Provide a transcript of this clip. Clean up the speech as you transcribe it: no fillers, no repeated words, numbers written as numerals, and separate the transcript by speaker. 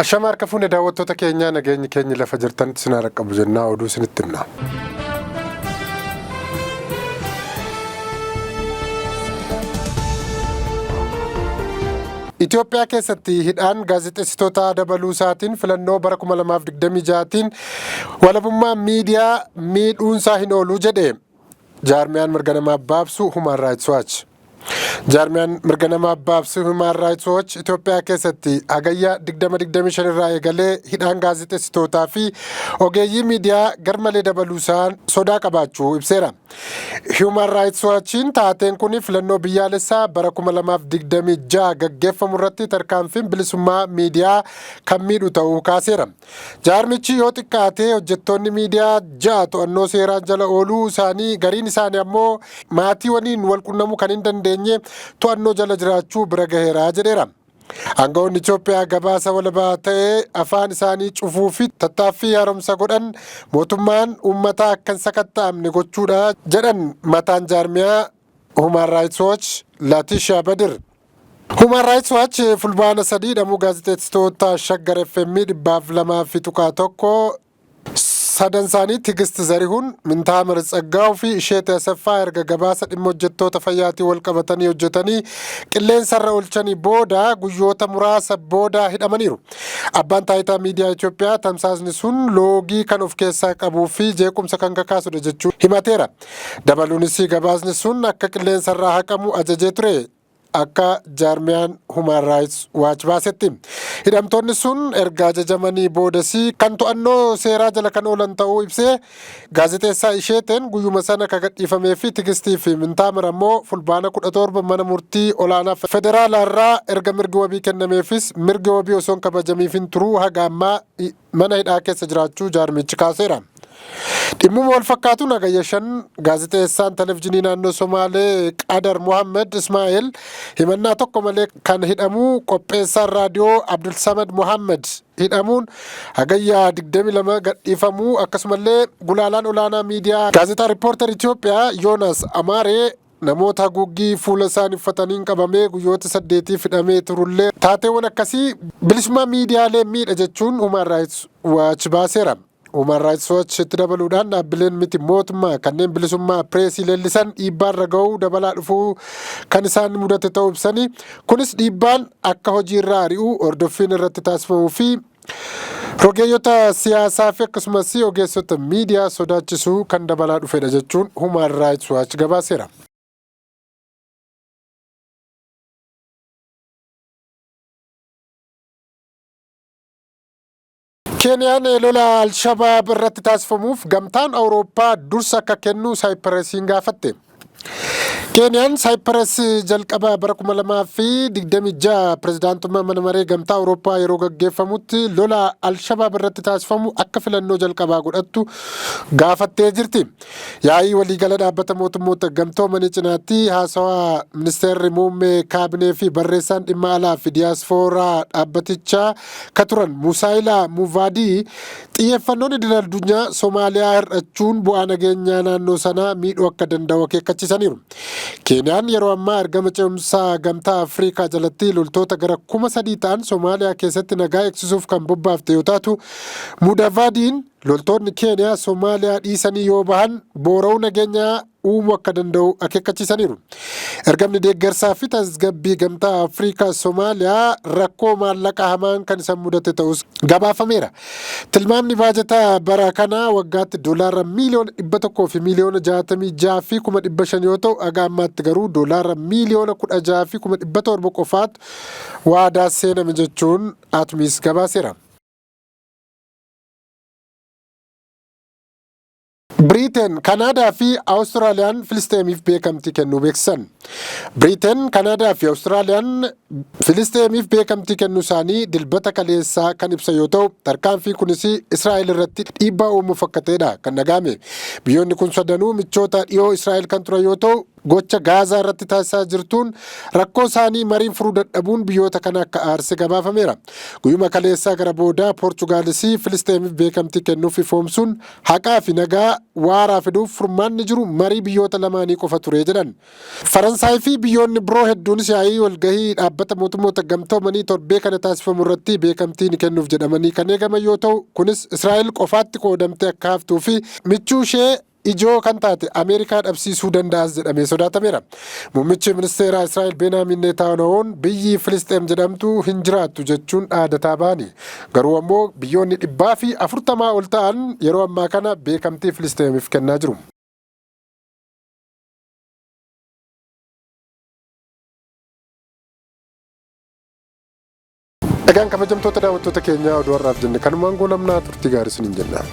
Speaker 1: Ashama harka fuune daawwattoota keenyaa, nageenyi keenya lafa jirtanitti isin haa dhaqqabu jennaa oduu isinitti himna. Itoophiyaa keessatti hidhaan gaazexeessitoota dabaluu isaatiin filannoo bara 2026tiin walabummaa miidiyaa miidhuunsaa hin oolu jedhe jaarmiyaan mirga namaa baabsu Human Rights Watch. Jaarmiyaan mirga namaa baabsu Human Rights Watch Itoophiyaa keessatti hagayya 2025 irraa eegalee hidhaan gaazexeessitootaa fi ogeeyyii miidiyaa garmalee dabaluusaan sodaa qabaachuu ibseera. Human Rights Watchiin taateen kun filannoo biyyaalessaa bara 2026 gaggeeffamu irratti tarkaanfiin bilisummaa miidiyaa kan miidhu ta'uu kaaseera. Jaarmichi yoo xiqqaate hojjettoonni miidiyaa 6 to'annoo seeraan jala ooluu isaanii, gariin isaanii ammoo maatii waliin wal qunnamuu kan hin dandeenye to'annoo jala jiraachuu bira gaheera jedheera. Aangawoonni Itoophiyaa gabaasa walabaa ta'e afaan isaanii cufuu fi tattaaffii haaromsa godhan mootummaan uummataa akka hin sakatta'amne gochuudha jedhan mataan jaarmiyaa Human Rights Watch Latisha Badir. Human Rights Watch Fulbaana 3 hidhamuu gaazexeessitoota Shaggar FM 102.1 sadan isaanii Tigist Zarihun, Mintaamir Tsaggaa'uu fi Isheete Asaffaa erga gabaasa dhimma hojjettoota fayyaatiin wal qabatanii hojjetanii qilleensarra oolchanii booda guyyoota muraasa booda hidhamaniiru. Abbaan taayitaa miidiyaa Itoophiyaa tamsaasni sun loogii kan of keessaa qabuu fi jeequmsa kan kakaasudha jechuun himateera. Dabaluunis gabaasni sun akka qilleensarraa haqamu ajajee ture. Akka jaarmiyaan Human Rights Watch baasetti, hidhamtoonni sun erga ajajamanii boodas kan to'annoo seeraa jala kan oolan ta'uu ibsee, gaazexeessaa Isheeteen guyyuma sana ka gadhiifamee fi Tigistii fi Mintaamir ammoo Fulbaana 17 mana murtii olaanaa federaalaa irraa erga mirgi wabii kennameefis mirgi wabii osoo hin kabajamiifin turuu haga ammaa mana hidhaa keessa jiraachuu jaarmichi kaaseera. Dhimmuma wal fakkaatuun Hagayya 5 gaazexeessaan televizhinii naannoo Somaalee Qadar Mohammed Ismaa'eel himannaa tokko malee kan hidhamuu, qopheessaan raadiyoo Abdulsamad Mohammed hidhamuun Hagayya 22 gadhiifamuu, akkasumallee gulaalaan olaanaa miidiyaa gaazexaa Riippoortar Itoophiyaa Yoonaas Amaaree namoota haguuggii fuula isaanii uffataniin qabamee guyyoota 8f hidhamee turullee, taateewwan akkasii bilisummaa miidiyaalee miidha jechuun Human Rights Watch baaseera. Human Rights Watch itti dabaluudhaan dhaabbileen miti mootummaa kanneen bilisummaa pireesii leellisan dhiibbaarra ga'uu dabalaa dhufuu kan isaan mudate ta'uu ibsanii, kunis dhiibbaan akka hojiirraa ari'uu, hordoffiin irratti taasifamuu fi rogeeyyota siyaasaa fi akkasumas ogeessota miidiyaa sodaachisuu kan dabalaa dhufedha jechuun Human Rights Watch gabaaseera. Keeniyaan lola Alshabaab irratti taasifamuuf gamtaan Awurooppaa dursa akka kennu Saayipiresiin gaafatte. Keeniyaan Saayipires jalqaba bara 2026 pirezidaantummaa mana maree gamtaa Awurooppaa yeroo gaggeeffamutti lola Alshabaab irratti taasifamu akka filannoo jalqabaa godhattu gaafattee jirti. Yaa'ii waliigala dhaabbata mootummoota gamtoomanii cinaatti haasawaa ministeerri muummee kaabinee fi barreessaan dhimma alaa fi diyaaspooraa dhaabbatichaa ka turan Musaayilaa Muvaadii, xiyyeeffannoon idil addunyaa Somaaliyaa hir'achuun bu'aa nageenyaa naannoo sanaa miidhuu akka danda'u akeekkachiisaniiru. Keeniyaan yeroo ammaa ergama ce'umsaa gamtaa Afrikaa jalatti loltoota gara 3,000 ta'an Somaaliyaa keessatti nagaa eegsisuuf kan bobbaafte yoo taatu, Mudavaadiin loltoonni Keeniyaa Somaaliyaa dhiisanii yoo bahan boora'uu nageenyaa uumuu akka danda'u akeekkachiisaniiru. Ergamni deeggarsaa fi tasgabbii gamtaa Afrikaa Somaaliyaa rakkoo maallaqa hamaan kan isa mudate ta'us gabaafameera. Tilmaamni baajata bara kanaa waggaatti doolaara miiliyoona 100 fi miiliyoona 66 fi 500,000 yoo ta'u, haga ammaatti garuu doolaara miiliyoona 16 fi 700,000 qofaatu waadaa seename jechuun Atmis gabaaseera. Biriiteen, Kanaadaa fi Awustiraaliyaan Filisxeemiif beekamtii kennuu beeksisan. Biriiteen, Kanaadaa fi Awustiraaliyaan Filisxeemiif beekamtii kennuu isaanii Dilbata kaleessaa kan ibsan yoo ta'u, tarkaanfii kunis Israa'el irratti dhiibbaa uumuuf akka ta'edha kan dhaga'ame. Biyyoonni kun sadanuu michoota dhiyoo Israa'el kan turan yoo ta'u, Gocha Gaazaa irratti taasisaa jirtuun rakkoo isaanii mariin furuu dadhabuun biyyoota kana akka aarse gabaafameera. Guyyuma kaleessaa gara boodaa Poorchugaalis Filisxeemiif beekamtii kennuuf ifoomsuun haqaa fi nagaa waaraa fiduuf furmaanni jiru marii biyyoota lamaanii qofa ture jedhan. Faransaay fi biyyoonni biroo hedduunis yaa'ii walgahii dhaabbata mootummoota gamtoomanii torbee kana taasifamu irratti beekamtii ni kennuuf jedhamanii kan eegaman yoo ta'u, kunis Israa'el qofaatti qoodamtee akka haftuu fi michuu ishee ijoo kan taate Ameerikaa dhabsiisuu danda'as jedhamee sodaatameera. Muummichi ministeeraa Israa'el Beenaamin Neetaanyahuun biyyi Filisxeem jedhamtu hin jiraattu jechuun dhaadataa ba'ani. Garuu ammoo biyyoonni 140 ol ta'an yeroo ammaa kana beekamtii Filisxeemiif kennaa jiru. Egaan kabajamtoota daawwattoota keenyaa, oduu har'aaf jenne kanumaan goolabnaa, turtii gaarii isiniin jenna.